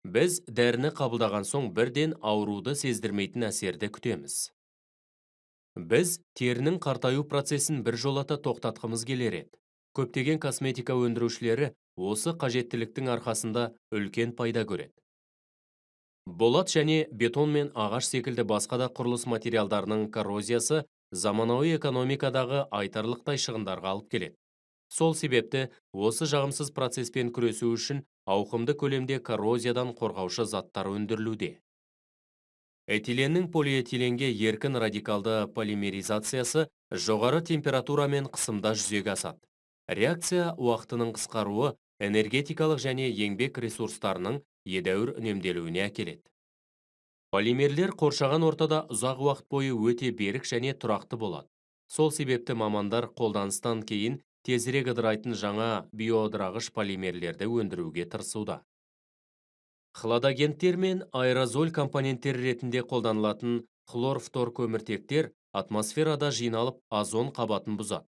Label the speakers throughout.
Speaker 1: Біз дәріні қабылдаған соң бірден ауруды сездірмейтін әсерді күтеміз. Біз терінің қартаю процесін біржолата тоқтатқымыз келер еді. Көптеген косметика өндірушілері осы қажеттіліктің арқасында үлкен пайда көреді. Болат және бетон мен ағаш секілді басқа да құрылыс материалдарының коррозиясы заманауи экономикадағы айтарлықтай шығындарға алып келеді. Сол себепті осы жағымсыз процеспен күресу үшін ауқымды көлемде коррозиядан қорғаушы заттар өндірілуде. Этиленнің полиэтиленге еркін радикалды полимеризациясы жоғары температура мен қысымда жүзеге асады. Реакция уақытының қысқаруы энергетикалық және еңбек ресурстарының едәуір үнемделуіне әкеледі. Полимерлер қоршаған ортада ұзақ уақыт бойы өте берік және тұрақты болады. Сол себепті мамандар қолданыстан кейін тезірек ыдырайтын жаңа биоыдырағыш полимерлерді өндіруге тырысуда. Хладагенттер мен аэрозоль компоненттері ретінде қолданылатын хлорфтор көміртектер атмосферада жиналып озон қабатын бұзады.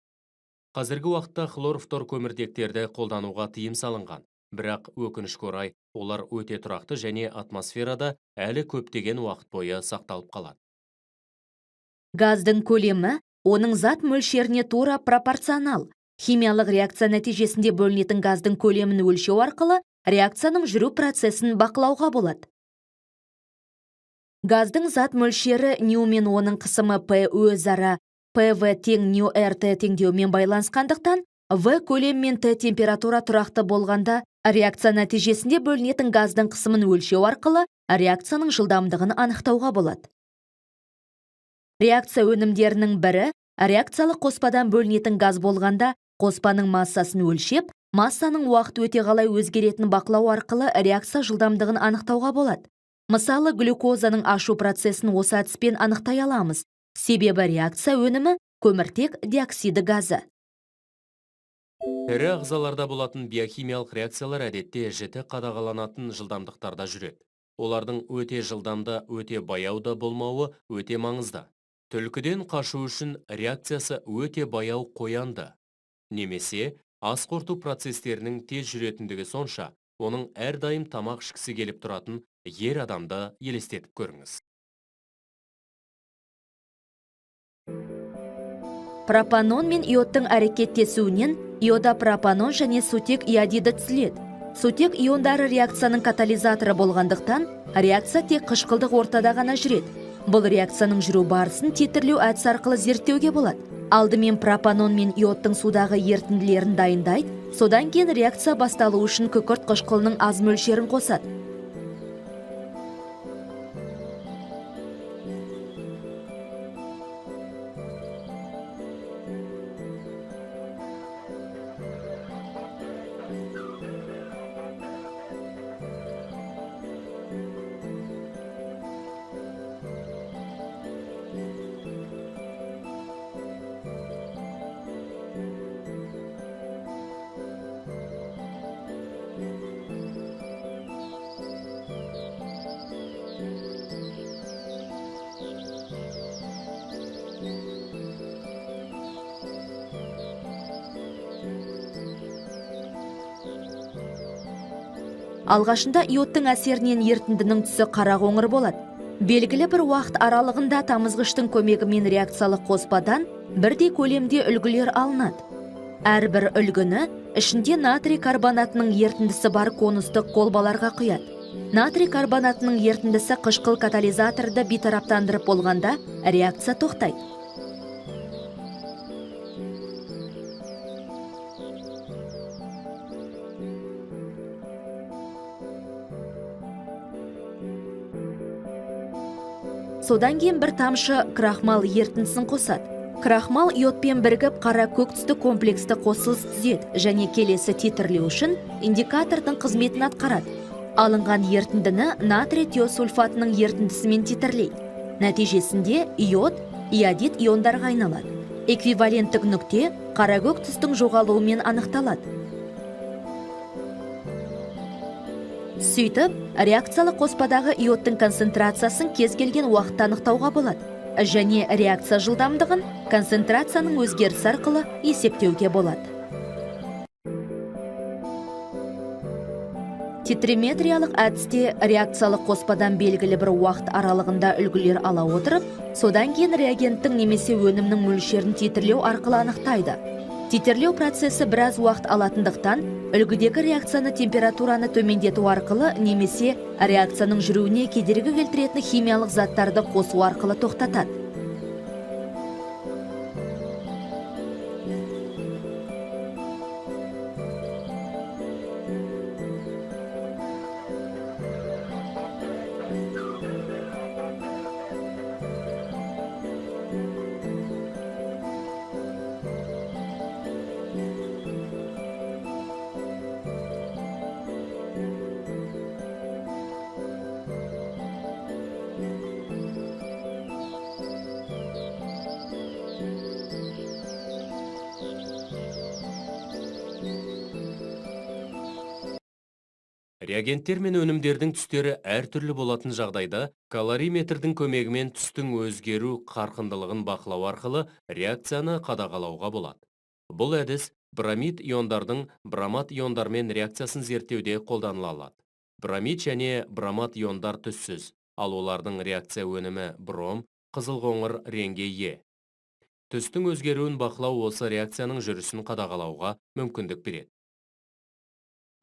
Speaker 1: Қазіргі уақытта хлорфтор көміртектерді қолдануға тыйым салынған, бірақ өкінішке орай олар өте тұрақты және атмосферада әлі көптеген уақыт бойы сақталып қалады.
Speaker 2: Газдың көлемі оның зат мөлшеріне тура пропорционал. Химиялық реакция нәтижесінде бөлінетін газдың көлемін өлшеу арқылы реакцияның жүру процесін бақылауға болады. Газдың зат мөлшері ню мен оның қысымы P өзара ПВ тең ню РТ теңдеуімен байланысқандықтан, В көлем мен Т температура тұрақты болғанда реакция нәтижесінде бөлінетін газдың қысымын өлшеу арқылы реакцияның жылдамдығын анықтауға болады. Реакция өнімдерінің бірі реакциялық қоспадан бөлінетін газ болғанда қоспаның массасын өлшеп, массаның уақыт өте қалай өзгеретінін бақылау арқылы реакция жылдамдығын анықтауға болады. Мысалы, глюкозаның ашу процесін осы әдіспен анықтай аламыз. Себебі реакция өнімі көміртек диоксиді газы.
Speaker 1: Тірі ағзаларда болатын биохимиялық реакциялар әдетте жіті қадағаланатын жылдамдықтарда жүреді. Олардың өте жылдамда, өте баяу да болмауы өте маңызды. Түлкіден қашу үшін реакциясы өте баяу қоянды. Немесе ас қорыту процестерінің тез жүретіндігі сонша, оның әрдайым тамақ ішкісі келіп тұратын ер адамды елестетіп көріңіз.
Speaker 2: Пропанон мен иодтың әрекеттесуінен иодопропанон және сутек иодиді түзіледі. Сутек иондары реакцияның катализаторы болғандықтан, реакция тек қышқылдық ортада ғана жүреді. Бұл реакцияның жүру барысын титрлеу әдісі арқылы зерттеуге болады. Алдымен пропанон мен иодтың судағы ерітінділерін дайындайды, содан кейін реакция басталу үшін күкірт қышқылының аз мөлшерін қосады. Алғашында иодтың әсерінен ерітіндінің түсі қара қоңыр болады. Белгілі бір уақыт аралығында тамызғыштың көмегімен реакциялық қоспадан бірдей көлемде үлгілер алынады. Әрбір үлгіні ішінде натрий карбонатының ерітіндісі бар конустық колбаларға құяды. Натрий карбонатының ерітіндісі қышқыл катализаторды бейтараптандырып болғанда реакция тоқтайды. Содан кейін бір тамшы крахмал ерітіндісін қосады. Крахмал йодпен бірігіп қара көк түсті комплексті қосылыс түзеді және келесі титрлеу үшін индикатордың қызметін атқарады. Алынған ерітіндіні натрий тиосульфатының ерітіндісімен титрлейді. Нәтижесінде йод иодид иондарға айналады. Эквиваленттік нүкте қара көк түстің жоғалуымен анықталады. Сөйтіп, реакциялық қоспадағы иодтың концентрациясын кез келген уақытта анықтауға болады. Және реакция жылдамдығын концентрацияның өзгерісі арқылы есептеуге болады. Титриметриялық әдісте реакциялық қоспадан белгілі бір уақыт аралығында үлгілер ала отырып, содан кейін реагенттің немесе өнімнің мөлшерін титрлеу арқылы анықтайды. Титрлеу процесі біраз уақыт алатындықтан, үлгідегі реакцияны температураны төмендету арқылы немесе реакцияның жүруіне кедергі келтіретін химиялық заттарды қосу арқылы тоқтатады.
Speaker 1: Реагенттер мен өнімдердің түстері әртүрлі болатын жағдайда колориметрдің көмегімен түстің өзгеру қарқындылығын бақылау арқылы реакцияны қадағалауға болады. Бұл әдіс бромид иондардың бромат иондармен реакциясын зерттеуде қолданыла алады. Бромид және бромат иондар түссіз, ал олардың реакция өнімі бром, қызыл-қоңыр реңге ие. Түстің өзгеруін бақылау осы реакцияның жүрісін қадағалауға мүмкіндік береді.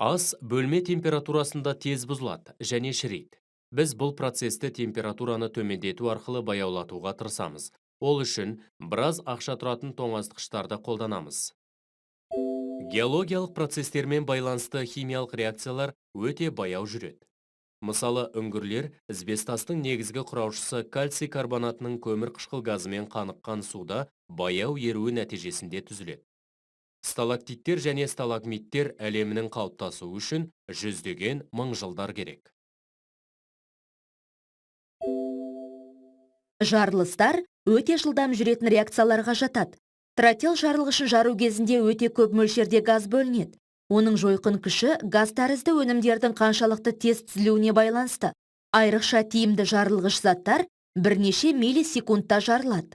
Speaker 1: Ас бөлме температурасында тез бұзылады және шіриді. Біз бұл процесті температураны төмендету арқылы баяулатуға тырысамыз. Ол үшін біраз ақша тұратын тоңазытқыштарды қолданамыз. Геологиялық процестермен байланысты химиялық реакциялар өте баяу жүреді. Мысалы, үңгірлер ізбестастың негізгі құраушысы кальций карбонатының көмір қышқыл газымен қаныққан суда баяу еруі нәтижесінде түзіледі. Сталактиттер және сталагмиттер әлемінің қалыптасуы үшін жүздеген мың жылдар керек.
Speaker 2: Жарылыстар өте жылдам жүретін реакцияларға жатады. Тротил жарылғышын жару кезінде өте көп мөлшерде газ бөлінеді. Оның жойқын күші газ тәрізді өнімдердің қаншалықты тез түзілуіне байланысты. Айрықша тиімді жарылғыш заттар бірнеше миллисекундта жарылады.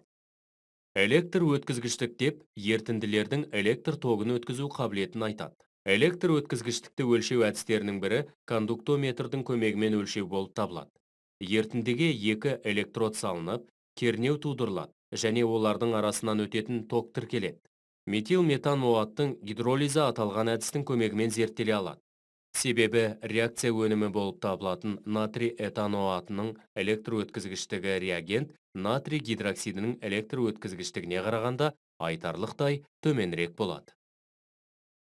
Speaker 1: Электр өткізгіштік деп ерітінділердің электр тогын өткізу қабілетін айтады. Электр өткізгіштікті өлшеу әдістерінің бірі кондуктометрдің көмегімен өлшеу болып табылады. Ерітіндіге екі электрод салынып, кернеу тудырылады және олардың арасынан өтетін ток тіркеледі. Метилметаноаттың гидролизі аталған әдістің көмегімен зерттеле алады. Себебі реакция өнімі болып табылатын натрий этаноатының электр өткізгіштігі реагент натрий гидроксидінің электр өткізгіштігіне қарағанда айтарлықтай төменірек болады.